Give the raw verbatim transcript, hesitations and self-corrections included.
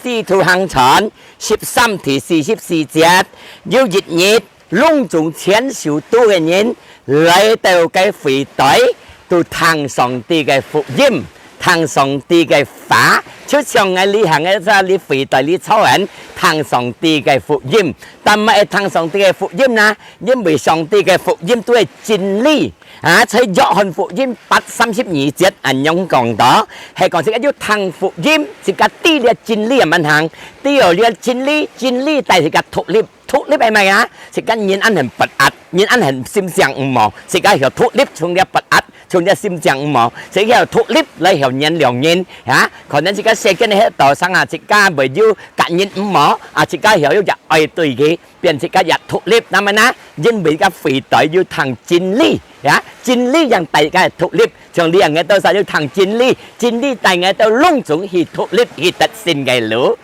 使徒行傳十三第四十四節，有一日，攏總全首都个人來到該會堂，都聽上帝个福音，聽上帝个話，就像𠊎這下个在這會堂裡坐等，聽上帝个福音。但毋係聽上帝个福音啊，因為上帝个福音都係真理。 啊，在約翰福音八三十二節恁樣講到，係講自家有聽福音，自家知這真理啊，仰般行，知了這真理，真理帶自家獨立，獨立係麼个啊？自家人恁很不安，人恁很心情毋好，自家曉獨立，從這不安，從這心情毋好，自家曉獨立來曉原諒人啊。可能自家世間个歇到上啊，自家會有佮人毋好啊，自家曉有隻愛對佢，變自家也獨立，那麼呢，因為這會堂有聽真理。 呀，真理正帶𠊎獨立，像這𠊎兜儕有聽真理，真理帶𠊎兜攏總去獨立，去得勝个路。